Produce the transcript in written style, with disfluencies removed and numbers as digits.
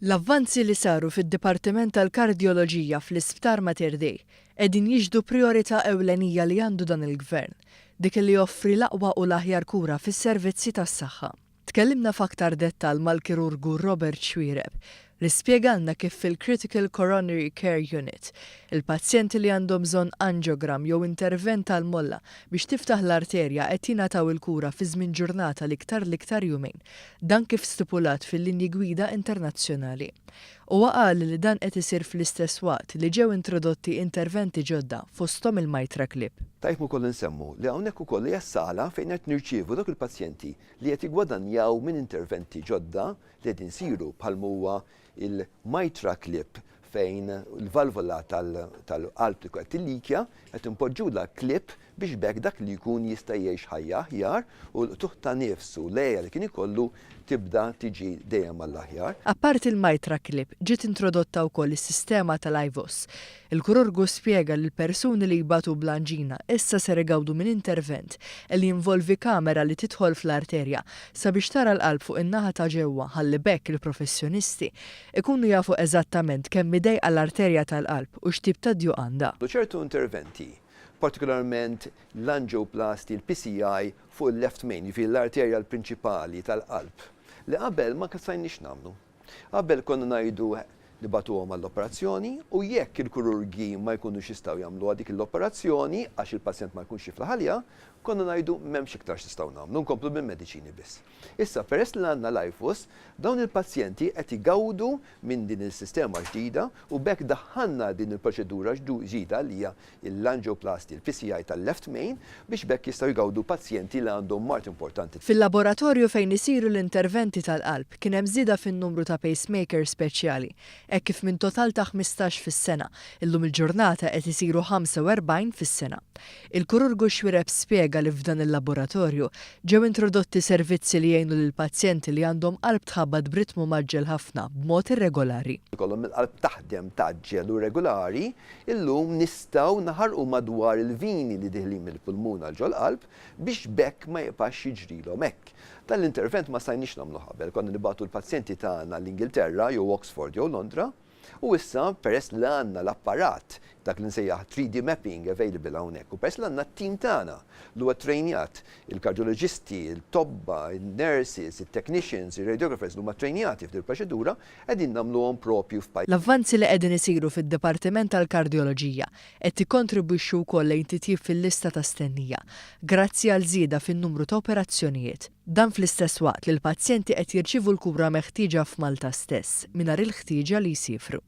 L-avvanzi li saru fid-Dipartiment tal-Kardjoloġija fl-Isptar Mater Dei qegħdin jixhdu prijorità ewlenija li għandu dan il-Gvern, dik li joffri l-aqwa u l-aħjar kura fis-servizzi tas-saħħa. Tkellimna f'aktar dettall mal-kirurgu Robert Xuereb li spjegalna kif fil-Critical Coronary Care Unit, il-pazjenti li għandhom bżonn angiogram jew intervent tal-molla biex tiftaħ l-arterja qed jingħataw il-kura fi żmien ġurnata l-iktar l-iktar jumejn. Dan kif stipulat fil-linji gwida internazzjonali. Huwa qal li dan qed isir fl-istess waqt li ġew introdotti interventi ġodda fosthom il-MitraClip. Tajjeb ukoll insemmu li hawnhekk ukoll hija s-sala fejn qed nirċievu dawk il-pazjenti li qed jiggwadanjaw minn interventi ġodda li qegħdin isiru bħal huwa il-MitraClip, fejn il-valvola tal-qalb li qed tillikja qed inpoġġulha clip biex b'hekk dak li jkun jista' jgħix ħajja aħjar u l-qtugħ ta' nifs u l-għeja li kien ikollu tibda tiġi dejjem għall-aħjar. Apparti l-MitraClip, ġiet introdotta wkoll is-sistema tal-IVUS. Il-kirurgu spjega li l-persuni li jbatu bl-anġina issa ser igawdu minn intervent li jinvolvi kamera li tidħol fl-arterja sabiex tara l-qalb fuq in-naħa ta' ġewwa ħalli b'hekk il-professjonisti ikunu jafu eżattament kemm hi dejqa l-arterja tal-qalb u x'tip ta' djuq għandha. Ċertu interventi, partikolarment l-angioplasty, il-PCI fuq il-left main, jiġifieri l-arterja l-prinċipali tal-qalb, li qabel ma stajniex nagħmlu. Qabel konna ngħidu nibagħtuhom għall-operazzjoni u jekk il-kirurgi ma jkunux jistgħu jagħmlu dik l-operazzjoni għax il-pazjent ma jkunx jiflaħ għaliha, konna ngħidu m'hemmx iktar x'nistgħu nagħmlu, nkomplu bil-mediċini biss. Issa, peress li għandna l-IVUS, dawn il-pazjenti qed igawdu minn din il-sistema ġdida u b'hekk daħħalna din il-proċedura ġdida li hija l-angioplasty, il-PCI tal-left main, biex b'hekk jistgħu jgawdu pazjenti li għandhom mard importanti. Fil-laboratorju fejn isiru l-interventi tal-qalb kien hemm żieda fin-numru ta' pacemaker speċjali, hekk kif minn total ta' 15 fis-sena, illum il-ġurnata qed isiru 45 fis-sena. Il-kirurgu Xuereb spjega li f'dan il-laboratorju ġew introdotti servizzi li jgħinu lil pazjenti li għandhom qalb tħabbat b'ritmu mgħaġġel ħafna b'mod irregolari. Ikollhom il-qalb taħdem tgħaġġel u regolari, illum nistgħu naħarqu madwar il-vini li deħlin mill-pulmun għal ġol-qalb biex b'hekk ma jibqax jiġrilhom hekk. Dan l-intervent ma stajniex nagħmlu qabel, konna nibagħtu l-pazjenti tagħna l-Ingilterra jew Oxford jew Londra, u issa, peress li għandna l-apparat, dak li nsejjaħ 3D mapping, available hawnhekk, u peress li għandna t-tim tagħna li huwa trejnjat, il-kardioloġisti, il-tobba, il-nurses, il-technicians, il-radiographers li huma trejnjati f'dil proċedura, qegħdin nagħmluhom propju f'pajjiż. L-avvanzi li qegħdin isiru fid-Dipartiment tal-Kardjoloġija qed jikkontribwixxu wkoll lejn titjib fil-lista ta' stennija, grazzi għal żieda fin-numru ta' operazzjonijiet. Dan fl-istess waqt li l-pazjenti qed jirċievu l-kura meħtieġa f'Malta stess, mingħajr il-ħtieġa li jsifru.